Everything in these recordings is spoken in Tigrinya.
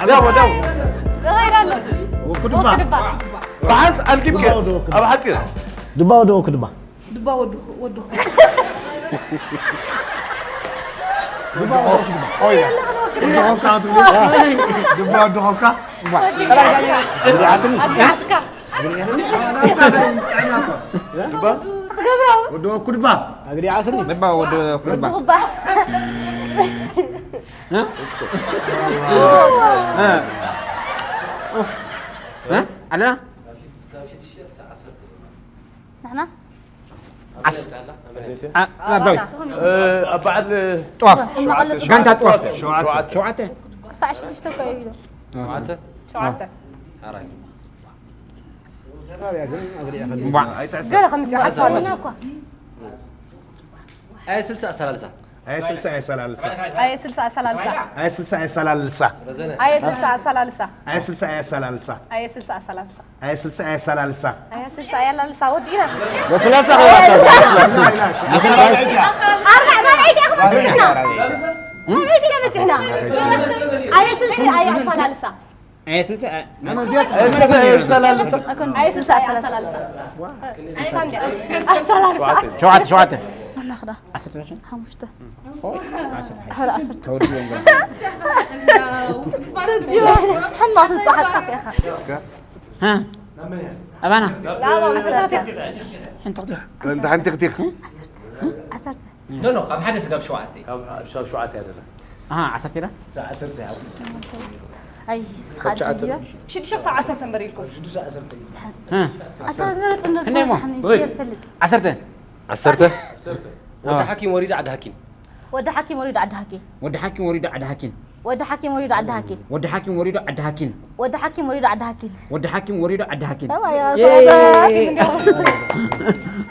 ዳቦ ዳቦ ወኩድባ። ብሓንስ ኣልጊብከ ኣብ ሓፂር። ድባ ወደ ወኩድባ። ድባ ወደ ወኩድባ። ድባ ወደ ወኩድባ። ድባ ወደ ወኩድባ። ወደ ወኩድባ። ኣግዲ ዓስኒ። ድባ ወደ ወኩድባ። ኣላ ንሕና ኣብ በዓል ጥዋፍ ጋንታ ጥዋፍ ሸውዓተ ክሳዕ ሽዱሽተ እኮ እዩ ኢሉ። ሸውዓተ ሸውዓተ። ገለ ከምፅእ ሓሳብ ኣለና እኳ። ኣየ ስልሳ ኣሰላልሳ። ኣየ ስልሳ ኣየ ሰላልሳ። ኣየ ስልሳ ኣሰላልሳ። ኣየ ስልሳ ኣየ ሰላልሳ። ኣየ ስልሳ ኣሰላልሳ። ኣየ ስልሳ ኣየ ሰላልሳ። ኣየ ስልሳ ኣሰላልሳ። ኣየ ስልሳ ኣየ ሰላልሳ። ኣየ ስልሳ ኣየ ኣላልሳ ወዲና። በስላሳ ኣርባዕ ማብዒት ኢኹም በፂሕና። ማብዒት ኢና በፂሕና። ኣየ ስልሳ ኣየ ኣሰላልሳ። ኣየ ስልሳ ኣየ ሰላልሳ። ኣኮን ኣየ ስልሳ ኣሰላልሳ። ኣሰላልሳ። ሸውዓተ ሸውዓተ። ኣላኽዳ ዓሰርተ ሓሙሽተ። ኦ፣ ዓሰርተ። ሕረ ዓሰርተ። ተወዲኡ እንዶ። ሕማቕ ትጻሓቅ ሓቂ ኢኻ። ሃ? ኣባና። ሓንቲ ክትያ። እንተ ሓንቲ ክትያ። ዓሰርተ። ዓሰርተ። ኖ፣ ኖ፣ ካብ ሓደ ስጋብ ሸውዓተ። ካብ ሸውዓተ ኣይደለ። ኣሃ፣ ዓሰርተ ኢላ? ዓሰርተ። ኣይ፣ ስኻ ትጅያ። ሽዱሽተ ክሳብ ዓሰርተ እምበር ኢልኩም። ሃ? ኣታ ዝመረጽ እንዶ ስንደይ እሞ? ዝኾነ ሓኒ ወይ። ትፈልጥ። ዓሰርተ። ዓሰርተ። ወዲ ሓኪም ወሪዱ ዓዲ ሓኪም። ወዲ ሓኪም ወሪዱ ዓዲ ሓኪም። ወዲ ሓኪም ወሪዱ ዓዲ ሓኪም። ወዲ ሓኪም ወሪዱ ዓዲ ሓኪም። ወዲ ሓኪም ወሪዱ ዓዲ ሓኪም። ወዲ ሓኪም ወሪዱ ዓዲ ሓኪም። ወዲ ሓኪም ወሪዱ ዓዲ ሓኪም። ሰብኣይ፣ የ- ሰብኣይ፣ ሰብኣይ፣ ሓኪም እንዲያው።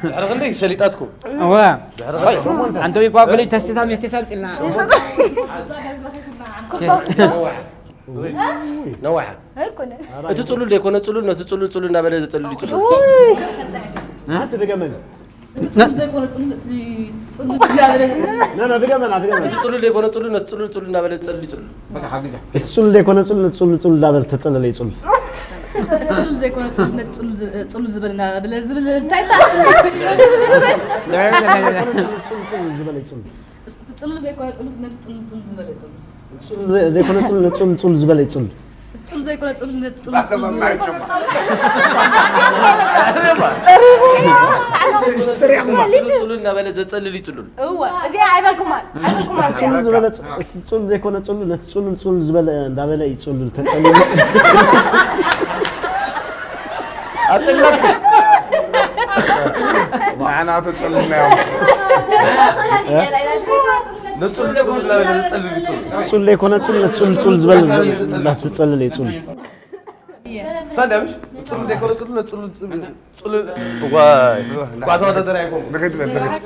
ድሕሪ ክንደይ ሰሊጣትኩም? እወ። ድሕሪ ክንደይ? ኣንተ ወይ ጓጉሊ ተስታ ሜቴ ሳምጥልና። ነዋሓ። ነዋሓ። ኣይኮነ። እቲ ጽሉል ዘይኮነ ጽሉል ነቲ ጽሉል ጽሉል እናበለ ዘጸልል ይጽሉል። ውይ። ሓንቲ ድገመኒ። እቲ ጽሉል ዘይኮነ ጽሉል፣ እቲ ጽሉል እናበለ ዘጸልል። ና፣ ና፣ ድገመና፣ ድገመና። እቲ ጽሉል ዘይኮነ ጽሉል፣ ነቲ ጽሉል ጽሉል እናበለ ዘጸልል ይጽሉል። በቃ፣ ካብ ግዜ። እቲ ጽሉል ዘይኮነ ጽሉል፣ ነቲ ጽሉል ጽሉል እናበለ ተጸለለ ይጽሉል። እቲ ጽሉል ዘይኮነ ጽሉል፣ ነቲ ጽሉል ዝ-፣ ጽሉል ዝበለ እናበለ ዝብል እንታይ ይበሃል? ጽሉል፣ ጽሉል ዝበለ ይጽሉል። ጽሉል ዘይኮነ ጽሉል ነቲ ጽሉል ጽሉል ዝበለ ጽሉል። ጽሉል ዘ-፣ ዘይኮነ ጽሉል ነቲ ጽሉል ጽሉል ዝበለ ይጽሉል። ጽሉል ዘይኮነ ጽሉል ነቲ ጽሉል ጽሉል ዝበለ ጽሉል። ጽሉል ጽሉል እናበለ ዘጸልል ይጽሉል። እወ፣ እዚኣ ኣይበልኩማን፣ ኣይበልኩማን እዚኣ። ጽሉል ዝበለ ጽ-፣ እቲ ጽሉል ዘይኮነ ጽሉል ነቲ ጽሉል ጽሉል ዝበለ እንዳበለ ይጽሉል፣ ተጸልል ይጽሉል። ኣጸለልኩ። ንዓና ተጸልልናዮም። ነጽሉ ዘይኮነ ጽሉ፣ ነጽሉ ዘይኮነ ጽሉ፣ ነጽሉ ጽሉ ዝበል፣ እናተጸለለ እዩ ጽሉ። ሳንዳምሽ፣ ጽሉ ዘይኮነ ጽሉ፣ ነጽሉ ጽሉ፣ ጽሉ። ዋይ። ቋቶ ተደራይኩም። ንኸይድ በል፣ ንኸይድ።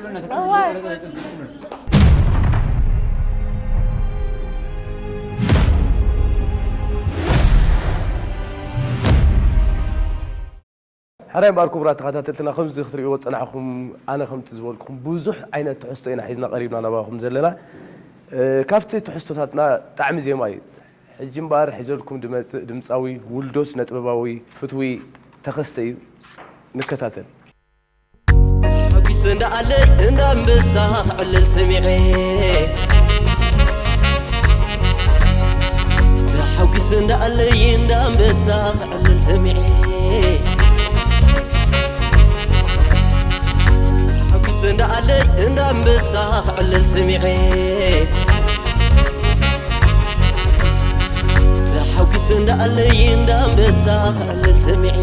ሕራይ እምበኣር ክቡራት ተኸታተልትና፣ ከምዚ ክትርእይዎ ዝጸናሕኩም፣ ኣነ ከምቲ ዝበልኩኹም ብዙሕ ዓይነት ትሕዝቶ ኢና ሒዝና ቀሪብና ናባኹም ዘለና። እ፣ ካብቲ ትሕዝቶታትና ጣዕሚ ዜማ እዩ። ሕጂ እምበኣር ሒዘልኩም ድመጽእ ድምጻዊ ውልዶ ስነ-ጥበባዊ ፍትዊ ተኸስተ እዩ። ንከታተል። ሓጒሰ እንዳኣለይ እንዳንበሳ ክዕልል ሰሚዐ። ተሓጒሰ እንዳኣለይ እንዳንበሳ ክዕልል ሰሚዐ። ተሓጒሰ እንዳኣለይ እንዳንበሳ ክዕልል ሰሚዐ። ተሓጒሰ እንዳኣለይ እንዳንበሳ ክዕልል ሰሚዐ።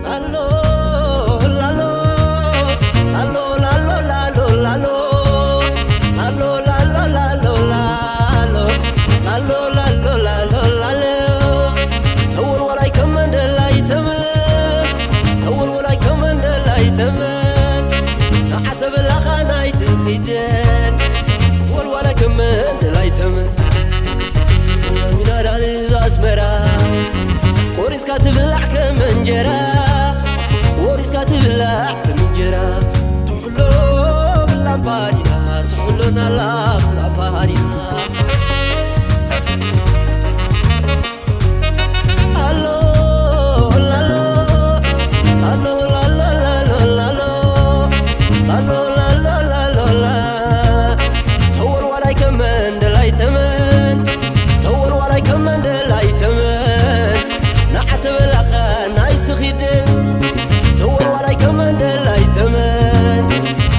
ላሎ ላሎ ላሎ ላሎ ላሎ ላሎ ላሎ ላሎ ላሎ ላሎ ተወልወላይ ከም መንደላይ ተመን ተወልወላይ ከም መንደላይ ተመን ንዓተ በላኻ ናይ ትኺደን ወልወላይ ከም መንደላይ ተመን ሚናዳን እዛ ኣስመራ፣ ቆሪስካ ትብላዕ ከም እንጀራ፣ ቆሪስካ ትብላዕ ከም እንጀራ። ትሕሎ ብላምባዲና፣ ትሕሎ ናላ ብላምባዲና። ኣሎ ላሎ፣ ኣሎ ላሎ ላሎ ላሎ፣ ኣሎ ላሎ ላሎ ላ። ተወልዋላይ ከመን ደላይ ተመን፣ ተወልዋላይ ከመን ደላይ ተመን፣ ንዓተ በላኸ ናይ ትኺድን። ተወልዋላይ ከመን ደላይ ተመን፣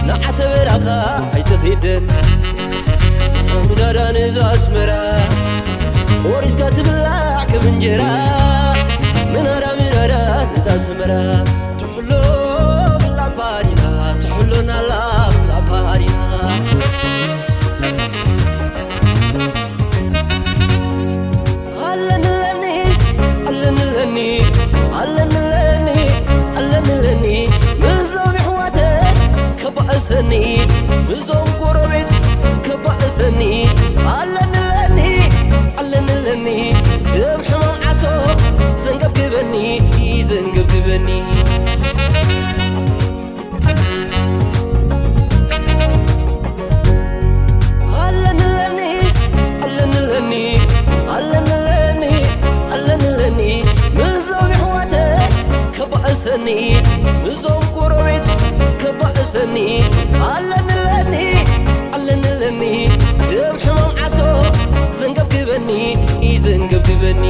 ንዓተ በላኸ ኣይትኺድን። ምናዳ ንዛ ኣስመራ፣ ቆሪስካ ትብላዕ ከም እንጀራ። ምናዳ፣ ምናዳ ንዛ ኣስመራ፣ ትሕሎ ብላምባዲና፣ ትሕሎ ናላ ብላምባዲና። ኣለንለኒ፣ ኣለንለኒ፣ ኣለንለኒ፣ ኣለንለኒ፣ ምዞም ይሕዋተ ከባእሰኒ፣ ምዞም ጎረቤት ከባእሰኒ። ኣለንለኒ፣ ኣለንለኒ፣ ከም ሕማም ዓሶ ዘንገብግበኒ፣ ዘንገብግበኒ። ኣለንለኒ፣ ኣለንለኒ፣ ኣለንለኒ፣ ኣለንለኒ፣ ምዞም ይሕዋተ ከባእሰኒ፣ ምዞም ጎረቤት ከባእሰኒ። ኣለንለኒ፣ ኣለንለኒ፣ ከም ሕማም ዓሶ ዘንገብግበኒ፣ ዘንገብግበኒ።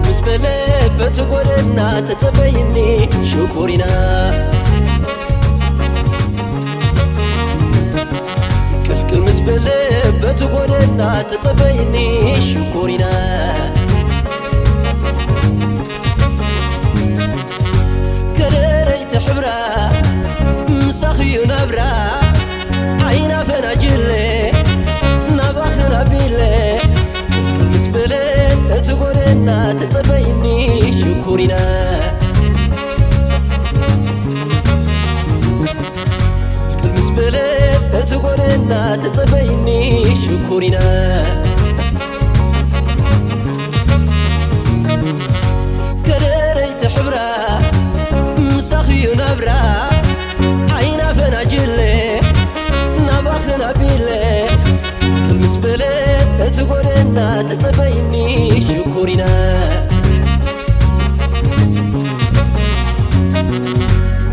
ምስ በለ በቲ ጎደና ተጸበይኒ ሽኮሪና። ቅልቅል ምስ በለ በቲ ጎደና ተጸበይኒ ሽኮሪና። ከደረይቲ ሕብራ ምሳኽዩ ናብራ፣ ዓይና ፈናጅለ ናባኽን ኣቢለ። ቅልቅል ምስ በለ እቲ ጎደና ተጸበይኒ ሽኮሪና። ቅልቅል ምስ በለ እቲ ጎደና ተጸበይኒ ሽኮሪና። ከደረይቲ ሕብራ ምሳኽዩ ናብራ፣ ዓይና ፈናጅለ ናባኽን ኣቢለ። ቅልቅል ምስ በለ እቲ ጎደና ተጸበይኒ ሽኮሪና።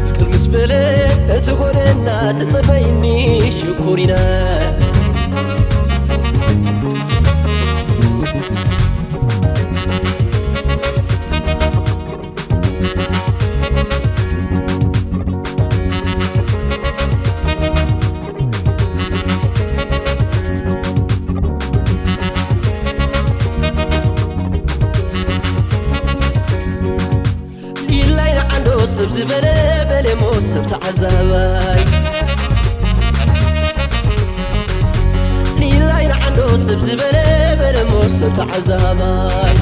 ቅልቅል ምስ በለ እቲ ጎደና ተጸበይኒ ሽኮሪና። ኢላይ ንዓንዶ ሰብ ዝበለ በለ እሞ ሰብ ተዓዛባይ። ኢላይ ንዓንዶ ሰብ ዝበለ በለ እሞ ሰብ ተዓዛባይ።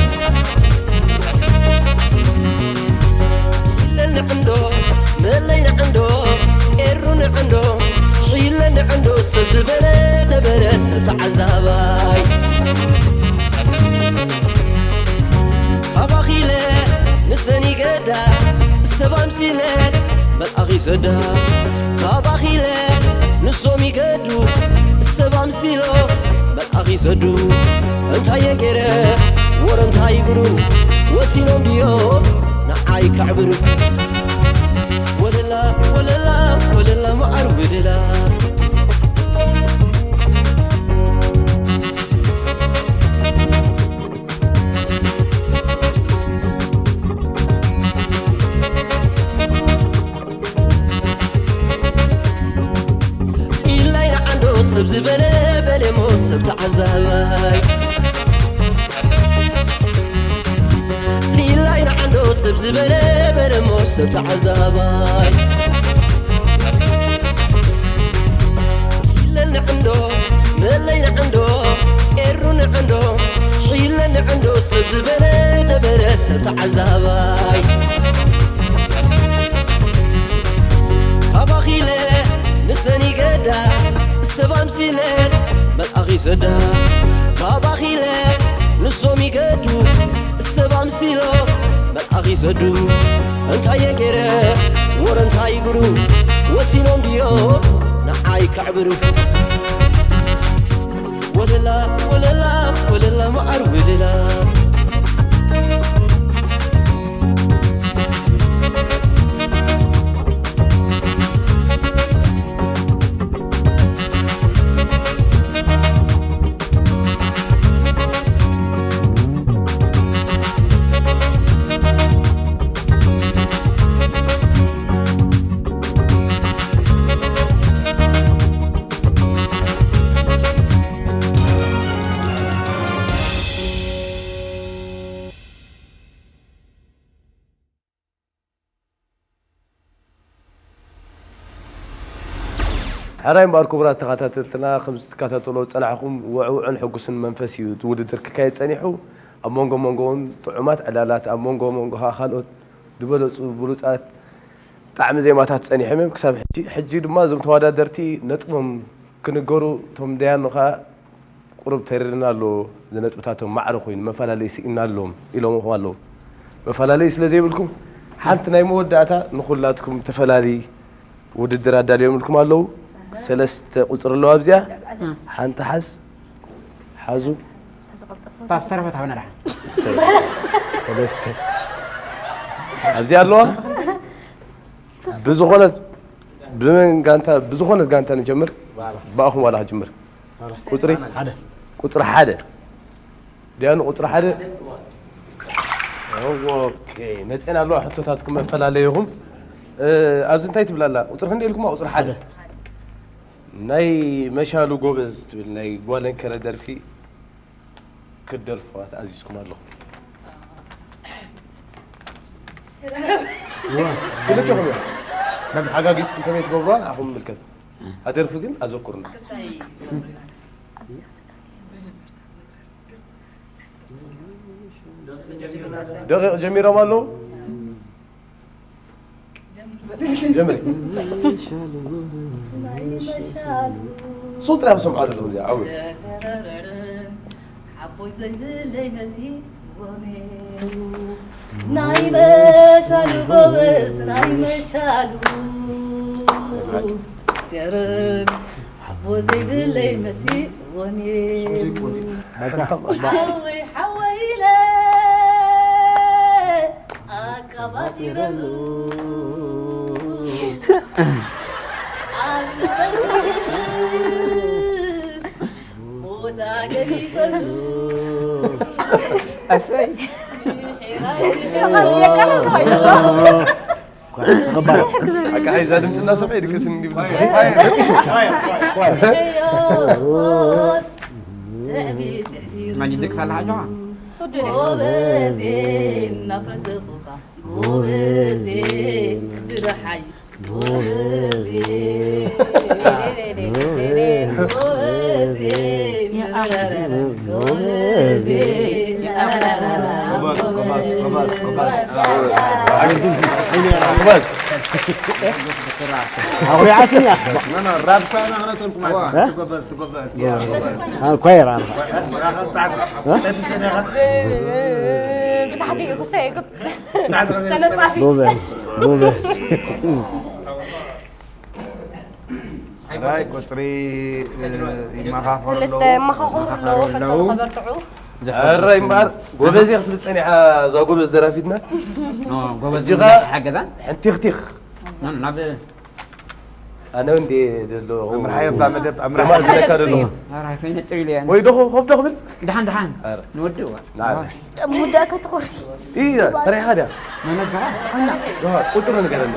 ኢለኒ ዕንዶ፣ መለይ ንዕንዶ፣ ኤሩ ንዕንዶ፣ ኢለኒ ዕንዶ ሰብ ዝበለ ተበለ ሰብ ተዓዛባይ። ካባኺለ ንሰን ይገዳ ሰብ ኣምሲለ መልኣኽ ይሰዳ። ካባኺለ ንሶም ይገዱ ሰብ ኣምሲሎ መልኣኽ ይሰዱ። እንታይ የገረ ወረ እንታይ ይግሩ ወሲኖም ድዮ ንዓይ ከዕብሩ። ወለላ ወለላ ወለላ መዓር ወለላ። ኢላይ ንዓንዶ ሰብ ዝበለ በለ እሞ ሰብ ተዓዛባይ። ኢላይ ንዓንዶ ሰብ ዝበለ በለ እሞ ሰብ ተዓዛባይ። ኢለኒ ዕንዶ፣ መለይ ንዕንዶ፣ ኤሩ ንዕንዶ፣ ኢለኒ ዕንዶ ሰብ ዝበለ ተበለ ሰብ ተዓዛባይ። ካባኺለ ንሰን ይገዳ ሰብ ኣምሲለ መልኣኽ ይሰዳ ካብ ኣኺለ ንሶም ይገዱ ሰብ ኣምሲሎ መልኣኽ ይሰዱ እንታይ የገረ ወረ እንታይ ይግሩ ወሲኖም ድዮ ንዓይ ከዕብሩ ወለላ ወለላ ወለላ መዓር ወለላ ሕራይ እምበኣር ክቡራት ተኸታተልትና፣ ከም ዝትከታተሎ ዝጸናሕኩም ውዕውዕን ሕጉስን መንፈስ እዩ እቲ ውድድር ክካየድ ጸኒሑ። ኣብ መንጎ መንጎ እውን ጥዑማት ዕላላት፣ ኣብ መንጎ መንጎ ከኣ ካልኦት ዝበለጹ ብሉጻት ጣዕሚ ዜማታት ጸኒሖም እዮም ክሳብ ሕጂ። ሕጂ ድማ እዞም ተወዳደርቲ ነጥቦም ክንገሩ፣ እቶም ደያኑ ከኣ ቁሩብ ተሪርና ኣሎ፣ እዚ ነጥብታቶም ማዕረ ኮይኑ መፈላለዪ ስኢንና ኣሎም ኢሎምኹም ኣለዉ። መፈላለዪ ስለ ዘይብልኩም ሓንቲ ናይ መወዳእታ ንኹላትኩም ተፈላሊ ውድድር ኣዳልዮምልኩም ኣለዉ። ሰለስተ ቁጽሪ ኣለዋ ኣብዚኣ። ሓንቲ ሓዝ ሓዙ። ፓስተር ፈታውና ደሓን። ሰለስተ ኣብዚኣ ኣለዋ። ብዝኾነት ብመን ጋንታ ብዝኾነት ጋንታ ንጀምር። ብኣኹም ዋላ ክጅምር። ቁፅሪ ሓደ። ቁፅሪ ሓደ። ዲያኑ ቁፅሪ ሓደ። ኦኬ፣ መፅኤን ኣለዋ ሕቶታትኩም መፈላለይኹም። እ፣ ኣብዚ እንታይ ትብል ኣላ? ቁፅሪ ክንደይ ኢልኩማ? ቁፅሪ ሓደ። ናይ መሻሉ ጎበዝ ትብል ናይ ጓል እንከረ ደርፊ ክትደርፉዋ ተኣዚዝኩም ኣለኹም። ክልቴኹም እዮም። ተሓጋጊዝኩም ከመይ ትገብሩዋ ንዓኹም ይምልከት። ኣደርፊ ግን ኣዘኩርና። ደቂቕ ጀሚሮም ኣለዉ። ጀምሪ። ሱቕ ጥራይ ክሰምዑ ኣለዉ እዚኣ ዓው። ሓቦይ ዘይብለይ መሲልዎም እዩ ናይ መሻሉ ጎበዝ ናይ መሻሉ ገረብ ሓቦ ዘይብለይ መሲልዎም እዩ ሓወይ ሓወይ ኢለ ኣቀባጢረሉ ኣብ ልበይ ሞታ ገዲፈሉ ኣሰይ ኣቃሓይ እዛ ድምፂ እናሰምዐ ይድቅስ እንዲብል ማን ይድቅስ ኣላ ሓጆኻ ጎበዜ እናፈተኹኻ ጎበዜ ጅረሓይ ጎበዜ ጎበዜ ጎበዜ ጎበዝ፣ ጎበዝ፣ ጎበዝ፣ ጎበዝ። ኣኹሪዓትኒ እያ። ኖ፣ ኖ፣ ራብ እኮ ኣና ክነተልኩም ማለት እዩ። ትጎበዝ፣ ትጎበዝ፣ ትጎበዝ። ኣነ እኮ እየ ራብ። ንስኻ ኸ ብታሕቲ፣ እ? እቲ እንተ ደኻ? ብታሕቲ እዩ ክስታይ እዩ። ብታሕቲ ኸም ተነጻፊ። ጎበዝ፣ ጎበዝ። ሕራይ ቁፅሪ ይመኻኸሩ ኣለዉ። ክልተ መኻኽሩ ኣለዉ። ሕቶ ከበርትዑ። ሕራይ እምበኣር ጎበዝ እያ ክትብል ፀኒሓ እዛ ጎበዝ ደራፊትና። ኖ፣ ጎበዝ እጅኻ ሓገዛን። ሕንቲኽቲኽ። ኖ፣ ናብ ኣነ እንዴ ደሎ ኣምርሓዮ እባ መደብ ኣምርሓ። ጀማር ዝለካ ደሎ። ኣራይ ኮይነ ጥሩ ኢለ እየ። ወይ ደኹ ኮፍ ደኹ ብል። ደሓን ደሓን ኣረ። ንወድእዋ። ንዓበስ። ሙዳእካ ትኾሪ እያ ተሪኻ ድያ። መነገራ ቁፅሪ ንገረኒ።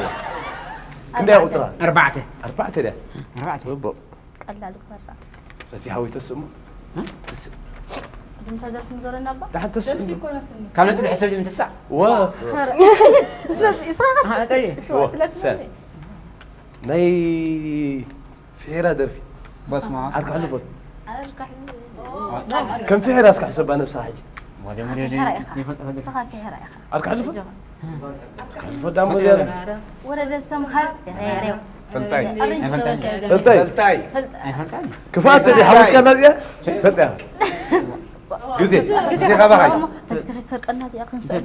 ክንደያ ቁፅራ? ኣርባዕተ። ኣርባዕተ ድያ። ኣርባዕተ። ጽቡቕ። ቀላል ግበራ እዚ ሓወይ ተስእሞ። እ? ተስእ። ድምታ ደርፊ ንገረና እባ ደሓን ተስእ እንዶ። ካብ ነጥቢ ሕሰብ ድምትሳእ ወ ምስ ነጥቢ ኢስኻ ኣጠየ ወ ሰብ ናይ ፍሒራ ደርፊ በስማ ዓርካ ሕልፎት ኣርካሕ ከም ፍሒራ እስካ ሕሰባ ነብስኻ ሕጂ። ስኻ ፍሒራ ኢኻ ስኻ ፍሒራ ኢኻ ዓርካ ሕልፎት ኣጆኻ። ዓርካ ሕልፎት ዳሞ ዚያዳ ወረደ ሰምሃር ደረሬው ፈልጣይ። ኣረንጂ ኣይፈልጣን። ገብረልካ እዩ። ፈልጣይ። ፈልጣይ። ኣይፈልጣን። ክፍኣት ተደይ ሓዊስካ ናዚኣ? ፈልጣያ። ግዜ። ግዜ ካባኻ እዩ። ተግዜ ከይሰርቀና እዚኣ ክንስዕብ።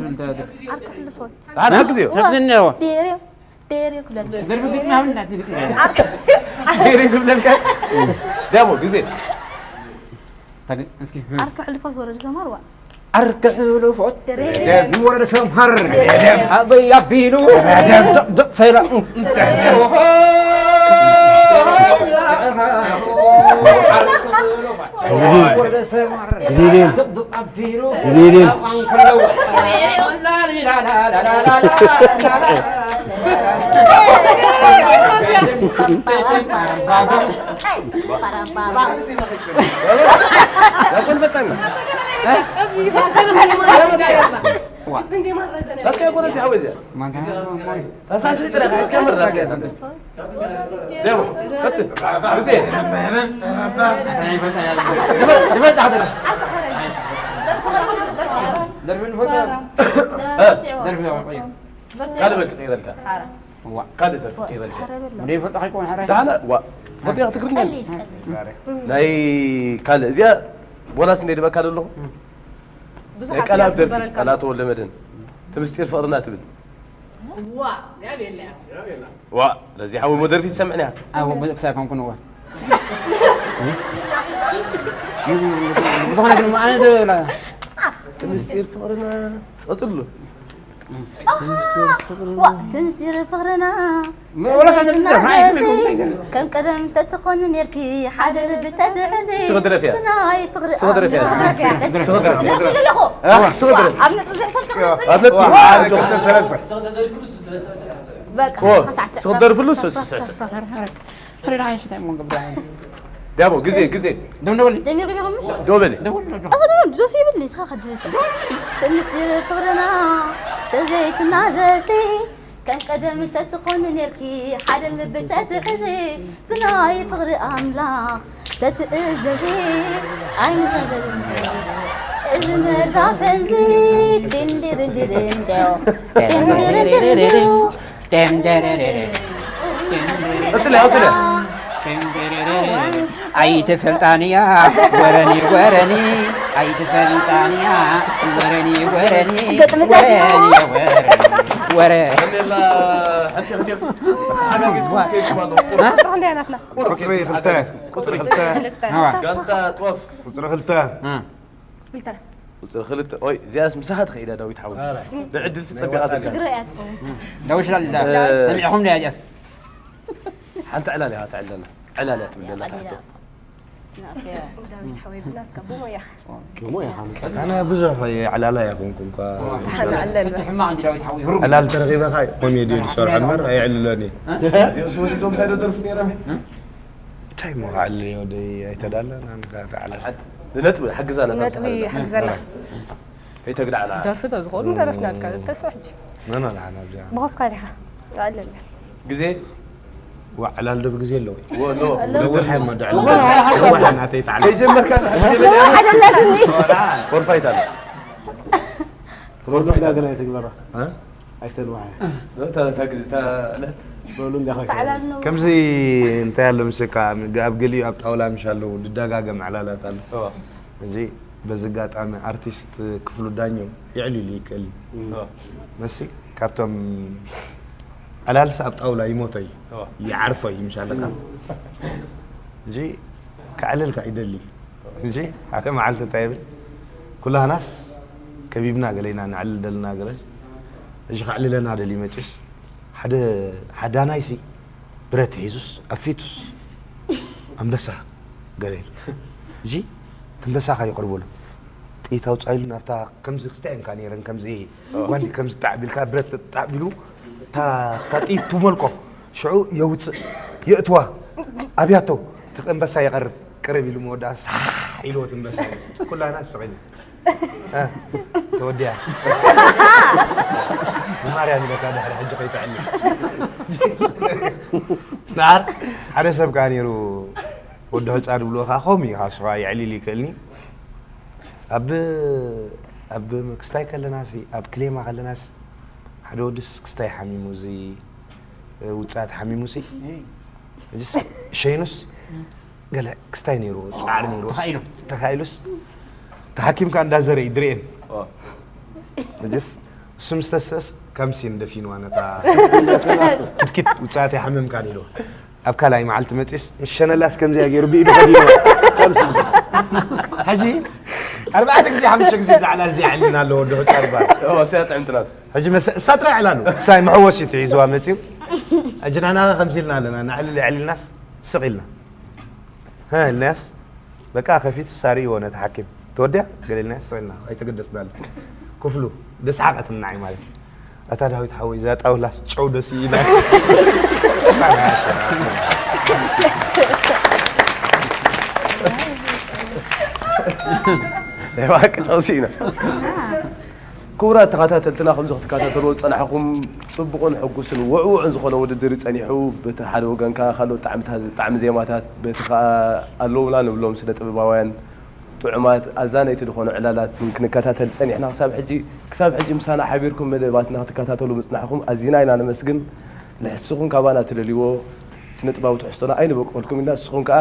ዓርኪ ሕልፎት። ኣነ ግዜ። ተፍዝን ነዎ። ዴርዮ ዴርዮ ክብለልካ። ደርፊ ግጥሚ ሃብና ትግጥሚ። ዴሪ ክብለልካ። ዳሞ ግዜ። ታግ እስኪ። ዓርኪ ሕልፎት ወረደ ሰምሃር ዋ። ዓርኪ ሕልፎት ደሬ ወረደ ሰምሃር ኣበይ ኣቢሉ ደቕ ሰላ ወረደ ሰምሃር ደቕ ኣቢሉ ድሊልን ላኮን ፈጣን። ላካ ኮነ ዚሓወ ዚያ። ታሳሲ ጥረ እስከ ምራ። ደሞ። ከት። ግዜ። ደርፊ ንፈታ። ደርፊ ቆዩ። ካልእ በል ቀይረልካ። ዋ። ካልእ ደርፊ ቀይረልካ። ወደ ፈታ ከይኮን ሓራይ። ዳህለ ዋ። ትፈልጥያ ትግርኛ? ቀሊል ቀሊል። ናይ ካልእ እዚኣ ቦናስ እንደ ድበካ ኣለኹ። ናይ ብዙሓት ቀላብ ደርፊ ትግበረልካ ቀላ ተወልደ መድህን ትምስጢር ፍቕርና ትብል። ዋ እግዚኣብሔር ለያ ዋ ለዚ ሓወ ሞ ደርፊ ትሰምዕና። ኣዎ ብዙሕ ክሳብ ኮንኩን እዋ። ዝኾነ ግን ኣነ ደላ ትምስጢር ፍቕርና ቀጽሉ። ዋ ትምስጢር ፍቕርና ወላ ሳነ ትምስጢር ፍቕርና ከም ቀደም ተትኾኒ ኔርኪ ሓደ ልቢ ተትሕዚ ስቕ ድረፍ እያ። ብናይ ፍቕሪ ስቕ ድረፍ እያ። ኣምላኽ ስቕ ድረፍ። ደርፊ ኣለኹ ኣ ስቕ ድረፍ። ኣብ ነጥቢ ዝሕሰብ ኣብ ነጥቢ ሓደ ክልተ ሰለስተ በቃ ኦ፣ ሓሳብ ሓሳብ ስቕ ደርፍሉ ስስ ስስ። ፍሬዳ ሓይሽ እንታይ ሞ ገብራ። ዳቦ ግዜ ግዜ። ደም ደወል ጀሚርኩም ኢኹም ምሽ ዶ በሊ። ደወል ደወል። ኣኸዱ ዶስ ይብልኒ ስኻ ከድስ ትምስጢር ፍቕርና ተዘይትናዘዚ ከም ቀደም ተትኾኒ ኔርኪ ሓደ ልቢ ተትሕዚ ብናይ ፍቕሪ ኣምላኽ ተትእዘዚ ኣይምሰለኒ እዚ መርዛም ሕንዚ ድንድርንድርንዴው ድንድርንድርንዴው ቀጥለ ቀጥለ። ኣይትፈልጣንያ ወረኒ ወረኒ ኣይትፈልጣንያ ወረኒ ወረኒ ገጥሚ ወረኒ ወረኒ ወረ ሌላ ሓንቲ ሓንቲ ሓጋጊዝኩም ከይኩም ኣለኹ። ቁፅሪ ክንደይ ናትና ቁፅሪ ክልተ ቁፅሪ ክልተ ጋንታ ጦፍ ቁፅሪ ክልተ ክልተ ቁፅሪ ክልተ ኦይ እዚኣስ ምሳኻ ትኸይዳ ዳዊት ሓወይ። ብዕድል ስፀቢቓ ትልካ ትግረ እያ ትኸውን ዳዊት ላል እ፣ ሰሚዕኹም ዳ ያስ ሓንቲ ዕላል እያ ትዕለና። ዕላል እያ ትብለና ታሕቶ። ስናፍያ ዳዊት ሓወይ ብናትካ ብሞያኻ ኣነ ብዙሕ ዕላላ ኣይኮንኩ እኳ ንዕለል በል ሕማቕ እንዲ ዳዊት ሓወይ ህሩም ዕላል ተረኺበካ ኮሜዲ ዝሰርሐ እምበር ኣይዕልሎን እየ እዚኦም ስወድዶም እንታይ ዶ ደርፉ ነይሮም? እንታይ ሞ ክዕልል እየ ወደይ ኣይተዳለን ኣንካ ተዕልል ሓድ ንነጥቢ ሓግዛና ነጥቢ ሓግዘና ከይተግዳዕና ደርፊ ዶ ዝኸውን ደረፍናልካ ተስሕጂ መመልሓና ኣብዚኣ ብኸፍካ ዲኻ ንዕለል በል ግዜ ዋዕላል ዶ ብግዜ ኣለዎ ወሎ ነዊሕ እሞ ዳዕላ ነዊሕ ናተይ ተዓለ ከይጀመርካ ሓደ ኣለትኒ ፎርፋይት ኣሎ። ፕሮግራም ግን ኣይትግበራ እ? ኣይተንዋሓ ታ- ታ- ታ- በሉ እንዲኻ ተዕላልነው ከምዚ እንታይ ኣሎ ምስካ ኣብ ገሊኡ ኣብ ጣውላ ምሽ ኣለዉ ድደጋገም ዕላላት ኣሎ ኦ፣ እዚ በዚ ኣጋጣሚ ኣርቲስት ክፍሉ ዳኘው የዕሊሉ ይክእል እዩ ኦ፣ መሲ ካብቶም ዕላልስ ኣብ ጣውላ ይሞቶ እዩ ኦ። ይዓርፎ እዩ ምሻለካ እዚ ከዕልልካ ይደሊ እንጂ ሓደ መዓልቲ እንታይ ይብል ኩላህናስ ከቢብና ገለና ንዕልል ደልና ገለ እዚ ከዕልለና ደሊ መጭስ ሓደ ሓዳናይሲ ብረት ሒዙስ ኣፊቱስ ኣንበሳ ገለ ኢሉ እዚ ትንበሳኻ ይቕርበሉ ጥይት ኣውፃኢሉ ናብታ ከምዚ ክስታይ እንካ ነይረን ከምዚ ዋንዲ ከምዚ ጣዕቢልካ ብረት ጣዕቢሉ እታ እታ ጥይት ትመልቆ ሽዑ የውፅእ የእትዋ ኣብያቶ እቲ ኣንበሳ ይቐርብ ቅርብ ኢሉ መወዳእ ሳሕ ኢልዎ ትንበሳ ኩላና ስቕ ኢሉ ተወዲያ ብማርያም ኢለካ ድሕሪ ሕጂ ከይትዕሊ ዳር ሓደ ሰብ ከዓ ነይሩ ወዲ ሕፃ ድብልዎ ከዓ ከምኡ እዩ ከዓ ስኻ የዕሊል ይክእልኒ ኣብ ኣብ ክስታይ ከለናሲ ኣብ ክሌማ ከለናስ ሓደ ወድስ ክስታይ ሓሚሙ እዚ ውጻት ሓሚሙሲ እጅስ ሸይኑስ ገለ ክስታይ ነይሩ፣ ጻዕሪ ነይሩ። ተኻኢሉ። ተኻኢሉስ ተሓኪምካ እንዳዘረ ይድርኤን። እጅስ እሱ ምስ ተሰስ ከምሲን ደፊንዋ ነታ ክትኪት ውጻት ይሓምምካን ኢሉ። ኣብ ካልኣይ መዓልቲ መጺስ፣ ምስ ሸነላስ ከምዚኣ ገይሩ ብኢዱ ከዲኑ። ከምሲ። ሕጂ ኣርባዕተ ግዜ፣ ሓሙሽተ ግዜ እዛ ዕላል እዚኣ ኣዕሊልና ኣሎ ወዲ ሑጻ ይባል። እዋ፣ እሳ ጥዕምቲ ናት። ሕጂ መሰ-፣ እሳ ጥራይ ዕላሉ። እሳይ መሐወሲቱ ሒዝዋ መጺኡ። ሕጂ ንሕና ከምዚ ኢልና ኣለና፣ ንዕልል የዕሊልናስ ስቕ ኢልና። ሀ፣ ኢልናያስ በቃ ከፊቱ ሳሪ ይሆነ ተሓኪም። ተወዲያ? ገለ ኢልናያስ ስቕ ኢልና። ኣይተገደስናሉ። ክፍሉ፣ ደስሓቐትና ዓይ ማለት። ኣታ ዳዊት ሓወይ፣ እዛ ጣውላስ ጨው ዶ ስኢና? ናይ ብሓቂ ጨው ስኢና። ክቡራት ተኸታተልትና፣ ከምዚ ክትከታተልዎ ዝጸናሕኩም ጽቡቕን ሕጉስን ውዕውዕን ዝኾነ ውድድር እዩ ጸኒሑ። በቲ ሓደ ወገን ከኣ ካልኦት ጣዕምታ-፣ ጣዕሚ ዜማታት፣ በቲ ከኣ ኣለዉና ንብሎም ስነ ጥበባውያን ጥዑማት ኣዛነይቲ ዝኾኑ ዕላላት ክንከታተል ጸኒሕና። ክሳብ ሕጂ፣ ክሳብ ሕጂ ምሳና ሓቢርኩም መደባትና ክትከታተሉ ምጽናሕኩም ኣዚና ኢና ነመስግን። ንስኹም ካባና ትደልይዎ ስነ ጥበባዊ ትሕዝቶና ኣይንበቅልኩም ኢና። ንስኹም ከኣ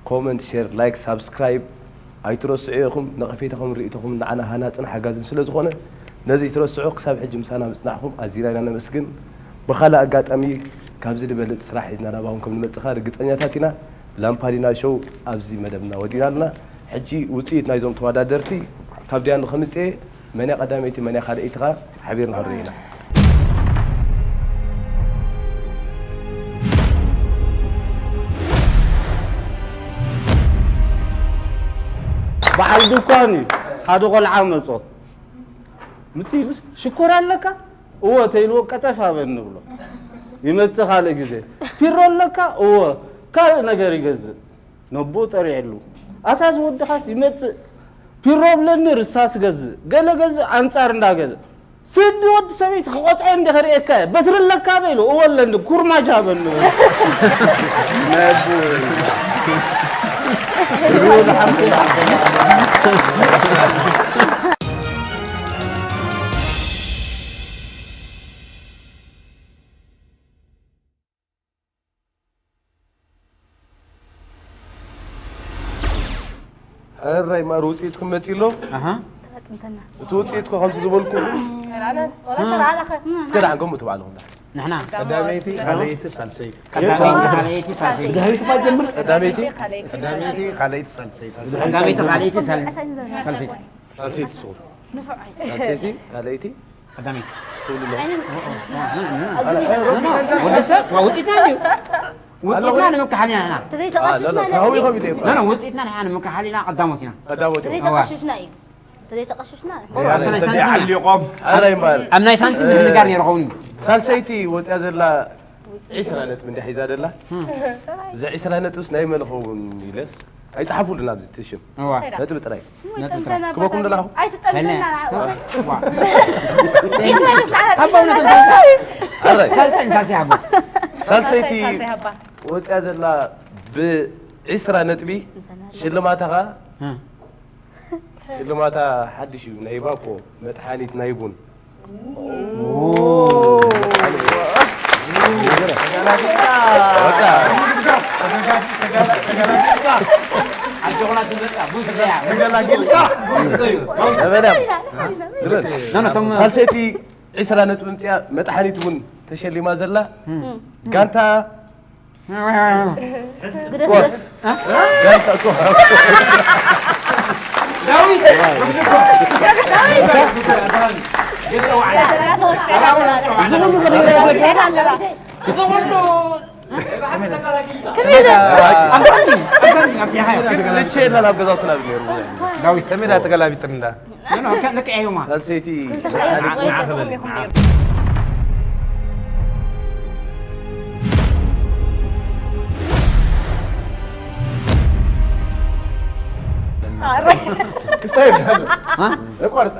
ኮመንት፣ ሼር፣ ላይክ፣ ሳብስክራይብ ኣይትረስዑ ኢኹም። ነቐፌታኹም ርእይቶኹም ንዓና ሃናጽን ሓጋዝን ስለ ዝኾነ ነዚ ኣይትረስዑ። ክሳብ ሕጂ ምሳና ምጽናሕኩም ኣዚና ኢና ነመስግን። ብኻልእ ኣጋጣሚ ካብዚ ዝበልጽ ስራሕ ሒዝና ናባኹም ከም ንመጽእ ከኣ ርግጸኛታት ኢና። ላምፓዲና ሾው ኣብዚ መደብና ወዲእና ኣለና። ሕጂ ውጽኢት ናይዞም ተወዳደርቲ ካብ ዲያኑ ከምጽኤ መን እያ ቀዳመይቲ፣ መን እያ ካልኣይቲ ከኣ ሓቢርና ክንርኢ ኢና። በዓል ድኳን እዩ። ሓደ ቆልዓ መጾ። ምጽእ ኢሉስ፣ "ሽኮር ኣለካ?" "እወ" ተኢልዎ፣ "ቀጠፍ ሃበኒ" ንብሎ። ይመጽእ ካልእ ግዜ። "ፒሮ ኣለካ?" "እወ" ካልእ ነገር ይገዝእ። ነቦ ጠሪዕሉ። ኣታ እዚ ወድኻስ ይመጽእ፣ ፒሮ ብለኒ ርሳስ ገዝእ፣ ገለ ገዝእ፣ ኣንጻር እንዳገዝእ። ስዲ ወዲ ሰበይቲ ክቆጽዖ እንዲ ከርእየካ እየ። በትሪ ኣለካ ዶ ኢሉ፣ እወ ኣለኒ፣ ኩርማጅ ሃበኒ። ነቡ። ሕራይ ማር ውፅኢትኩም መፂ ኣሎ። ኣሃ። ተጠምተና። እቲ ውፅኢትኮ ከምቲ ዝበልኩ። ተረኣናን፣ ወላ ተረኣናኸ። እስከ ደሓን ገምቱ ባዕልኹም ደሓን። ንሕና። ቀዳመይቲ፣ ካልኣይቲ፣ ሳልሰይቲ። ቀዳመይቲ፣ ካልኣይቲ፣ ሳልሰይቲ። ድሕሪት እባ ጀምር። ቀዳመይቲ፣ ቀዳመይቲ፣ ካልኣይቲ፣ ሳልሰይቲ። ቀዳመይቲ፣ ካልኣይቲ፣ ሳል-፣ ሳልሰይቲ። ሳልሰይቲ ስቑ። ንፉዕ። ሳልሰይቲ፣ ካልኣይቲ፣ ቀዳመይቲ። ትብሉ ኣለኹ። ወዲ ሰብ፣ ዋ፣ ውፅኢትና እዩ። ውፅኢትና ንምክሓል ኢና ንሕና። ተዘይተቐሽሽና ኣለና። ንሕና። ተሃዊኾም ይደይኮ። ኖ፣ ኖ፣ ውፅኢትና ንሕና ንምክሓል ኢና ቀዳሞት ኢና። ቀዳሞት ኢና። ተዘይተቐሽሽና እዩ። ተዘይተቐሽሽና። ኦ፣ ኣታ ናይ ሳንቲም ኢና። ዓሊቖም። ኣራይ እምበኣር። ኣብ ናይ ሳንቲም ምድንጋር ነይሩ ኸውን እዩ። ሳልሰይቲ ወፅያ ዘላ ዒስራ ነጥቢ እንድያ ሒዛ ዘላ። እም። እዚ ዒስራ ነጥብስ ናይ መን ኸውን ኢለስ? ኣይፀሓፉሉን ኣብዚ እቲ ሽም። እዋ። ነጥቢ ጥራይ። እሞ ነጥቢ ጥራይ። ይጠምተና ክበኩም በጣም። ደላኹ? ኣይትጠምተና። ዋ። ዒስራ ይመስላል። ኣባ እውነት ኣራይ። ሳልሳይ፣ ሳልሳይ ሃቦ። ሳልሰይቲ ሳልሳይ ሃባ። ወፅያ ዘላ ብዒስራ ነጥቢ ሽልማታ ኸዓ እም። ሽልማታ ሓድሽ እዩ፣ ናይ ባኮ መጥሓኒት ናይ ቡን። ሳልሰይቲ ዒስራ ነጥቢ ምፅያ መጥሓኒት ቡን ተሸሊማ ዘላ ጋንታ ግደፍ። ጋንታ እኮ። ልቼ የለን ኣብ ገዛውትና ነይሩ። ዳዊት፣ ከመይ ኢላ ተገላቢጥና? ኖ፣ ኖ፣ ከ-፣ ልክዕ እዩማ። ሳልሰይቲ ክልተ ካልኣት ወይ ተስኹም ኢኹም ነይሩ። ክስታይ ይብሃል። ሃ? እቋርጻ።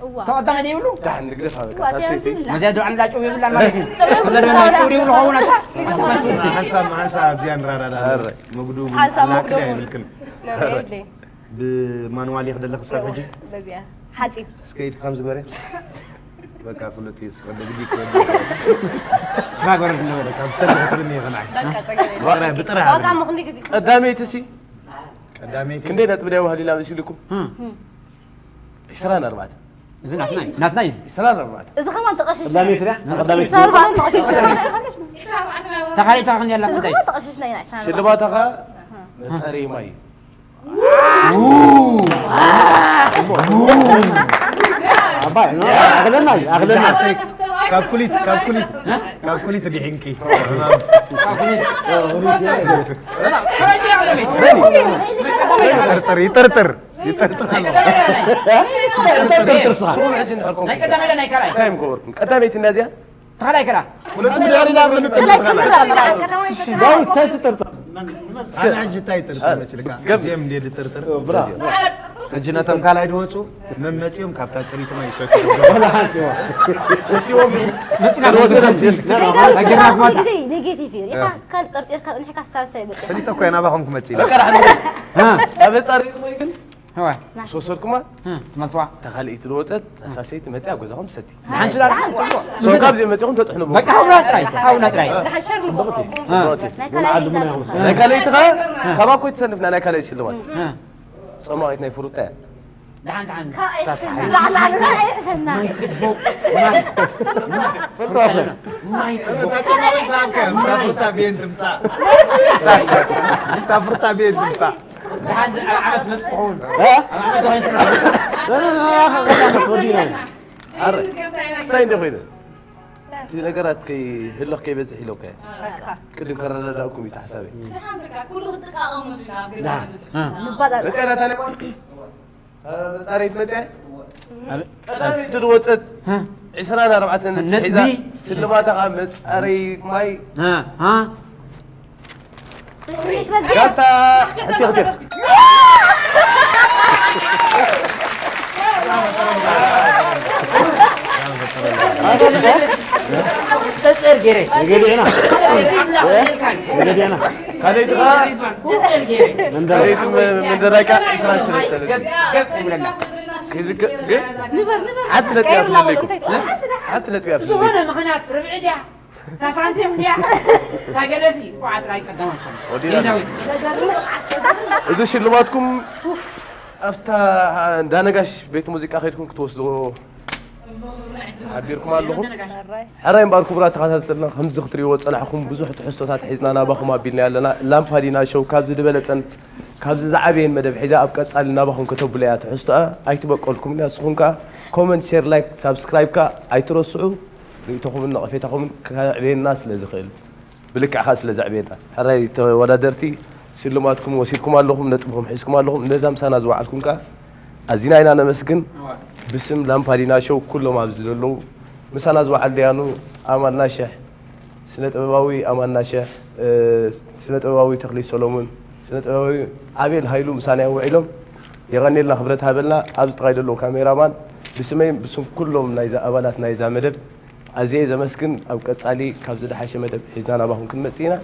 እዋ። ተቐዳሚ ዘይብሉ? ዳሕን ንግደፋ በቃ፣ እዋ፣ ሳልሰይቲ። ተያይዙ ይብላ። መዚያ ዶ ዓምላ ጨው የብላን ማለት እዩ። ጨው የብላን። ተመደበና ጨው ይብሉ ኸውን ኣታ? ሓንሳብ፣ ሓንሳብ ኣብዚኣ ንራዳዳ። ኣረ። መጉዱ ሓንሳብ ኣላቅዳ መጉዱ። የብልክን። ነብሪ የብለይ። ብማንዋል ይኽደለ ክሳብ ሕጂ? በዚኣ ሓፂን። እስከ ኢድካ ከምዚ በረ። በቃ ፍሉጥ እዩ። ስኸ ብግዲ ሽራ ጎረድ እንበል። ካብ ሰብ ክትብኒ ይኸናይ በቃ ጸገም የለን። ብጥራይ ብጥራይ ዋጋ ምኽንዲ ግዜ ቀዳመይቲ ሲ ቀዳመይቲ ክንደይ ነጥቢ ደው ሃሊላ መሲልኩም? ዕስራን ኣርባዕተን። እዚ ናትና እዩ፣ ናትና እዩ። ዕስራን ኣርባዕተን። እዚ ከማን ተቐሽሽ ቀዳመይቲ ድያ? ቀዳመይቲ ሰርባን ተቐሽሽ ተኻሊእ ተኽን ያላ እዚ እንታይ? ከማን ተቐሽሽ ናይ ናይ ዕስራን ሽልማታ ኸ መጻረይ ማይ። ኣባይ ኣግለና እዩ ኣግለና ካብ ኩሊት ካብ ኩሊት ካብ ኩሊት ዲሒንኪ ይጥርጥር ይጥርጥር ይጥርጥር ኣሎ። ጥርጥር ስኻ ስኹም ሕጂ እንድሕር ኮንኩም ናይ ቀዳማይ ናይ ካልኣይ? እንታይ ምገበርኩም? ቀዳመይቲ እንዳ እዚኣ ተኻላይ ከላ ሁለት ሚሊዮን ኢና ብንጥርጥር ዳዊት እንታይ ትጥርጥር ኣነ ሕጂ እንታይ ይጥርጥር መችልካ ገብ- እዚኦም እንደ ዝጥርጥር ብራ ሕጂ ነቶም ካልኣይ ድወፁ መመፂኦም ካብታ ፅሪት ማይ ይሰቱ እስቲዎም መፂና ወሰደት ግዜ ኔጌቲቭ እዩ ኢኻ ካልእ ጠርጢርካ ንሕካ ሳልሳይ በቃ ፈሊጠ እኮ እየ ናባኹም ክመፅእ ኢለ ኣብ ጻሪት ማይ ግን هو ዝወሰድኩማ ها مصلحة ተኻልኢት ዝወፀት ሳሰይቲ መፅያ ገዛኹም ትሰቲ الحين سؤال ሶ ካብዚ መፂኹም ተጥሕኑ በቃ هاونا ጥራይ هاونا ጥራይ ናይ ካልኣይ ናይ ካልኣይቲ ኸ ካባኮ ትሰንፍና ናይ ካልኣይቲ ሽልማት ها ፀማቒት ናይ ፍሩታ እያ دحين دحين ላዕላዕላ ይሕሸና ፍሩታ ቤን ትምፃእ ፍሩታ ቤን ትምፃእ دحين على عمل مسحون እንታይ እንደ ኮይነ እቲ ነገራት ከይህለኽ ከይበዝሕ ኢለካ ቅድም ከረዳዳእኩም እዩ ሓሳበይ ንባጣ መፅያ ናታ ነባ መፃረይት መፅያ ቀዳመይቲ ዝወፀት ዕስራን ኣርባዕተን ነጥቢ ሒዛ ነጥቢ። ስልማታ ከዓ መፃረይት ማይ ها ها ጋንታ ሕቲኽቲኽ تسعر جري ገዲዕና ገዲዕና ካልኣይቲ ከዓ መንደር ካልኣይቲ መንደራይ ከዓ ዕስራን ሰለስተን قص قص ولا لا ግን ሓንቲ ነጥቢ እያ ፍልልይኩም ሓንቲ ነጥቢ እያ ፍልልይኩም ዝኾነ ምኽንያት ርብዒ ድያ ታሳንቲም ድያ ታገለሲ ኳዓ ጥራይ ቀዳማት ወዲና እዚ ሽልማትኩም ኣብታ እንዳነጋሽ ቤት ሙዚቃ ከይድኩም ክትወስድዎ ሓቢርኩም ኣለኹም ሕራይ እምበኣር ክቡራት ተኸታተልና ከምዚ ክትሪእዎ ዝፀናሕኩም ብዙሕ ትሕዝቶታት ሒዝና ናባኹም ኣቢልና ኣለና ላምፓዲና ሾው ካብዚ ዝበለፀን ካብዚ ዝዓበየን መደብ ሒዛ ኣብ ቀፃሊ ናባኹም ከተብሎ እያ ትሕዝቶኣ ኣይትበቀልኩምን እያ ንስኹም ከዓ ኮመንት ሼር ላይክ ሳብስክራይብ ከዓ ኣይትረስዑ ርእይቶኹምን ነቐፌታኹምን ከዕብየና ስለ ዝኽእል ብልክዕ ከዓ ስለ ዘዕብየና ሕራይ ተወዳደርቲ ሽልማትኩም ወሲድኩም ኣለኹም ነጥብኹም ሒዝኩም ኣለኹም ነዛ ምሳና ዝወዓልኩም ከዓ ኣዚና ኢና ነመስግን ብስም ላምፓዲና ሾው ኩሎም ኣብዚ ዘለዉ ምሳና ዝወዓሉ ደያኑ ኣማን ናሽሕ ስነ ጥበባዊ ኣማን ናሽሕ ስነ ጥበባዊ ተኽሊ ሰሎሙን ስነ ጥበባዊ ኣቤል ሃይሉ ምሳና እዮም ውዒሎም የቐኔልና ክብረት ሃበልና ኣብዚ ጥራይ ዘለዉ ካሜራማን ብስመይን ብስም ኩሎም ናይዛ ኣባላት ናይዛ መደብ ኣዝየ ዘመስግን ኣብ ቀጻሊ ካብ ዝደሓሸ መደብ ሒዝና ናባኹም ክንመጽእ ኢና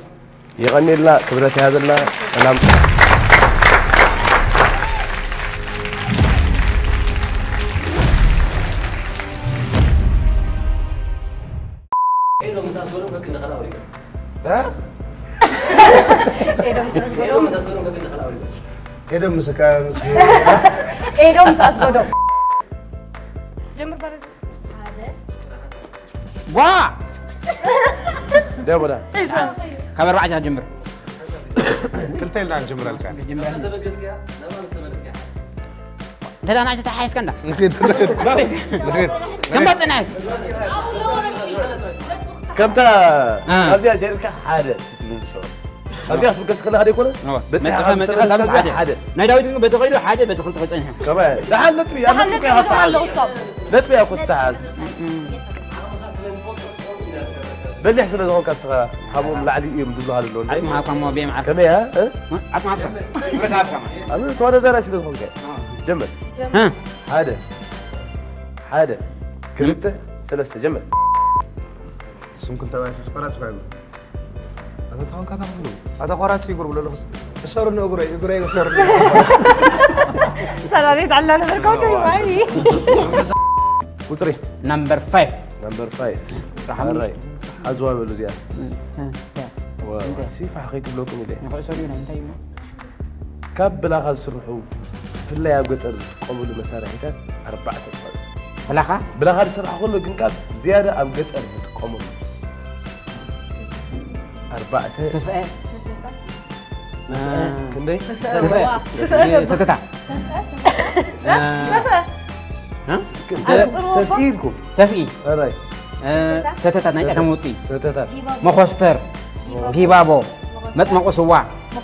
የቐኔልና ክብረት ይሃበልና ሰላም ኤዶም ምስ ኤዶም ምስ ኣስጎዶም ጀምር ባረዚ ዋ ደቦዳ ካብ ኣርባዕተ ጀምር ክልተ ኢልና ንጀምረልካ እንተ ንዓይ ተተሓሒዝካ እንዳ ከም ባፅናይ ከምታ አ። ኣብዚኣ ጀርካ ሓደ ትትምልሶ ኣብዚኣ ክትብገስ ከለካ ደይኮነስ እወ። በፂኻ መፂኻ ኣብ መፂኻ ዝሰበስካ ካብ ሓደ ሓደ ናይ ዳዊት ግን በቲ ከይዱ ሓደ በቲ ክልተ ክፀንሐ ከማይ ደሓን ነጥቢ ኣብ ነጥቢ ኣለዉ ከይሃብትሓዝ እሶም ነጥቢ እያ ክትሓዝ በሊሕ ስለ ዝኾንካ ስኻ ሓቦም ላዕሊ እዮም ዝብሃሉ ኣለዉ ዓፅሚ ሃብካ ሞ ቤም ዓርካ ከመይ እያ እ? ዓፅሚ ሃብካ ብረት ሃብካ ማለት ኣብ ተወዳዳራይ ስለ ዝኾንካ ጀምር እ? ሓደ ሓደ ክልተ ሰለስተ ጀምር ስም ክልተ ባይሰስ ቆራጭ ኮይኑ ኣታ ተዋንካ ተኽፍሉ ኣታ ቆራጭ ይጉር ብሎ ኣለኹ እሰሩ ንእግረይ እግረይ እሰሩ ሰላሌት ኣላ ነበርካ እንታይ ማይ ቁፅሪ Number five. Number five. ኣራይ ኣዝዋ በሉ እዚኣ። ሲፋሕ ከይትብለኩም ኢለ። ካብ ብላኻ ዝስርሑ ብፍላይ ኣብ ገጠር ዝጥቀምሉ መሳርሒታት ኣርባዕተ ጥቐስ። ብላኻ? ብላኻ ዝስራሕ ከሎ ግን ካብ ዝያዳ ኣብ ገጠር ዝጥቀምሉ ኣርባዕተ። ስፍአ። ክንደይ? ሰተታ። ሰፍኢ። ሰተታ ናይ ጫካ መውፅኢ። መኾስተር። ጊባቦ። መጥመቑ ስዋ።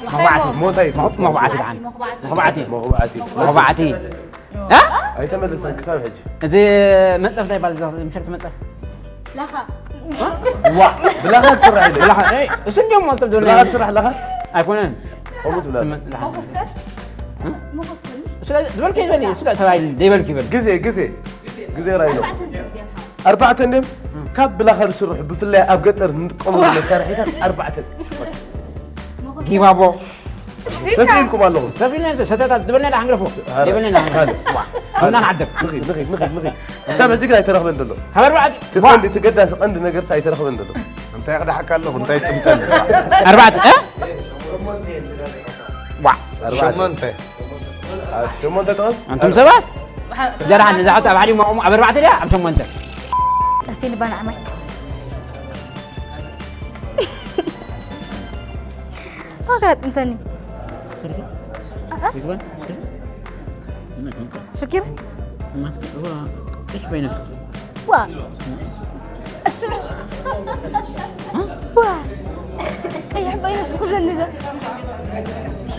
መኹባዕቲ። መኹባዕቲ ደሓን። መኹባዕቲ። መኹባዕቲ። ኣይተመለሰን ክሳብ ሕጂ። እዚ መፀፍ እንታይ ይባል? ምሸት መፀፍ። ዋ ብላኻ ዝስራሕ ኢለ። ብላኻ እሱ እንዲዮም ማለት ብላኻ ዝስራሕ ላኻ ኣይኮነን። ከምኡ ትብላ። መኾስተር መኾስተር ስለ ዝበልክ ይበል ስለ ተባይል ዘይበልክ ይበል። ግዜ ግዜ ግዜ ራይሎ። ኣርባዕተ እንድም ካብ ብላኻ ዝስርሑ ብፍላይ ኣብ ገጠር ንጥቀመሉ መሳርሒታት ኣርባዕተ። ጊባቦ ሰፊ ኢልኩም ኣለኹም። ሰፊ ኢልና ሰተታት ዝበልና ኢና ክንገድፎ። ኧረ፣ ዝበልና ኢና ካልእ። ክንገድፎ። ዋ፣ እና ንዓድር። ንኺድ፣ ንኺድ፣ ንኺድ፣ ንኺድ። ክሳብ ሕጂ ግን ኣይተረኽበን ዘሎ። ሃበር በዓል። እቲ ዋ። ቀንዲ፣ እቲ ገዳሲ ቀንዲ ነገር ሳ ኣይተረኽበን ዘሎ። እንታይ ክደሓካ ኣለኹ፣ እንታይ ትምቀል? ኣርባዕተ፣ እ? ዋ። ኣርባዕተ። ሸሞንተ። ኣብ ሸሞንተ ጥቕስ? ኣንቱም ሰባት። ደርሓን እዛ ሕቶ ኣብ ሓደ ይመቑሙ፣ ኣብ ኣርባዕተ ድያ፣ ኣብ ሸሞንተ። እስቲ ንባና ዓማይ። ታገራት እንተኒ። شكرا. ما تكتبها. ايش بين نفسك؟ وا. وا. اي حبه ينفخ لنا ده.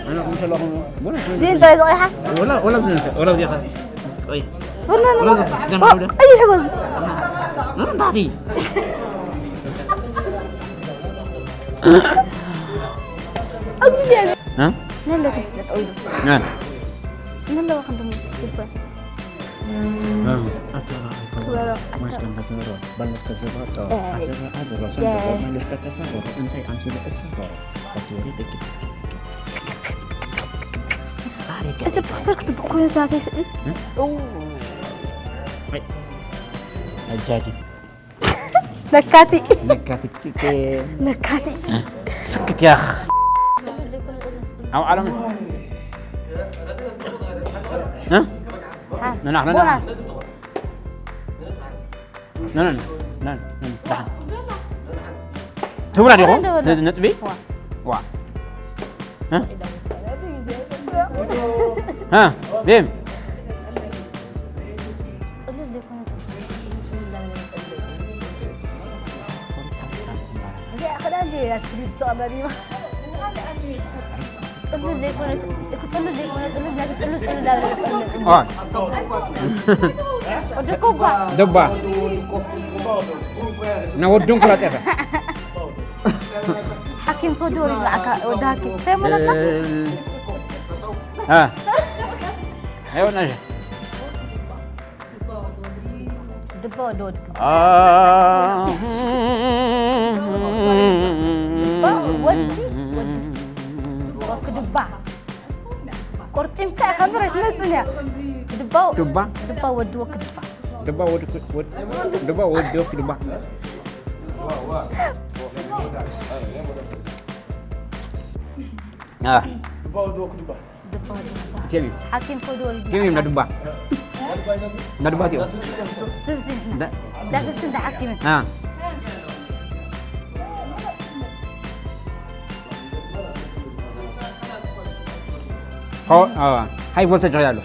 انا كنت لهم ولا زين، انت يا زويحه. ولا ولا زين، ولا زين. والله انا ما اي حبه. ما تعطي. ها؟ لا لا كنت تقول. ها؟ لا لا واخد من التليفون. እዚ ፖስተር ክፅብቅ ኮይኑ ናተይ ስእሊ። ነካቲ። ነካቲ። ነካቲ። ስክት ያኽ። ኣብ ዓለም እ? ንናኽ ንናኽ። ቦናስ። ነ፣ ነ፣ ነ፣ ነ፣ ነ፣ ደሓን። ትብላ ዲኹም? ነ-፣ ነጥቢ? ዋ። ዋ። እ? እ? ቤም። እዚኣ ክዳን ድየ እያ ትፍልይ ትቕበል እዩ። ጽሉል ዘይኮነ፣ እቲ ጽሉል ዘይኮነ ጽሉል፣ ነቲ ጽሉል ጽሉል እንዳበለ ዝጸልእ። ኦን። ወዲ ኮባ። ደባ። ና ወዱን ኩላ ጤፈ። ሓኪም ትወዲ ወሪድ ዝዓካ፣ ወዲ ሓኪም። እንታይ እሞ ናትና? እ፣ እ። ኣይወናሽ። ድባ ወዲ ወዲ። አ፣ ድባ ወዲ ወዲ። ወክድባ። ቆርጢምካ ኢኻ እምበር ኣይትመጽእን እያ። ድባ፣ ድባ? ድባ ወዲ ወክድባ። ድባ ወዲ ወዲ፣ ድባ ወዲ ወክድባ። አ። ድባ ወዲ ወክድባ። ድባ ወዲ ወክድባ። ኬሚ። ሓኪም ኮዲ ወልዲ ኬሚ ዓካ። ናድባ። ናድባ ቲዮ። ስዚ ንሕና። ዳ-፣ ዳ ስዚ እንዳ ሓኪምን። አ። ሆ-፣ አ፣ ሃይ ቮልተጅ ይኸይድ ኣሎ።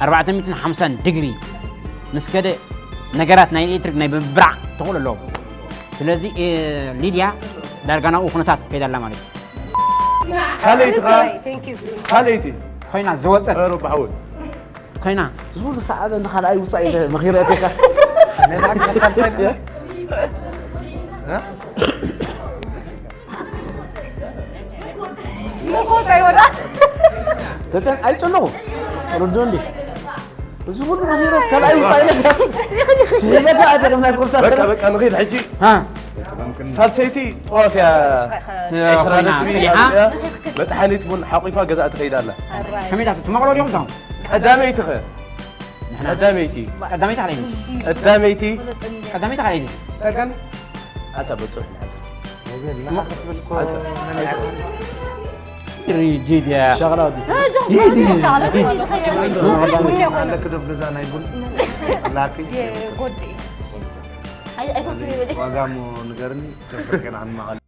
ኣርባዕተ ሚእትን ሓምሳን ዲግሪ ምስ ከደ ነገራት ናይ ኤሌክትሪክ ናይ ምብራዕ ተኽእሎ ኣለዎም። ስለዚ፣ እ፣ ሊድያ ዳርጋ ናብኡ ኩነታት ከይዳ ኣላ ማለት እዩ። ካልኣይቲ ኸዓ፣ Thank you. ካልኣይቲ ኮይና ዝወፀት ኧረ፣ ባሕውን። ኮይና። ዝብሉ ሰዓበ ንኻልኣይ ውፃእ ኢለ መኺረ እቴካስ። ነዛ ክሳብ ሳልሳይ እ? ተጨን-፣ ኣይጨነቑ። ርዶ እንዴ? እዚ ሁሉ መኺረስ ካልኣይ ውፃእ ኢለ ዳስ። ስሒበካ ኣተርም ናይ ቁርሳ በቃ፣ ተረስ። በቃ፣ ንኺድ ሕጂ። ሃ። ሳልሰይቲ ጠዋፍ እያ። ያ፣ ዕስራ ኮይና ነጥቢ ሰሪሓ። እያ። መጥሓኒት ቡን ሓቂፋ ገዛ ትኸይድ ኣላ። ከመይ ኢላ ትመቕሎ ድዮም እቶም? ቀዳመይቲ ኸ? ቀዳመይቲ ቀዳመይቲ ሓለይኒ ቀዳመይቲ ቀዳመይቲ ሓለይኒ ተቀን ኣሳ በጽሑ ንሓዘ ሪጂድያ ሸቕላ ኣለክ ዶብ ገዛ ናይ ቡን ላኪ ዋጋ ሞ ንገርኒ ከፍርቀና ንማቐል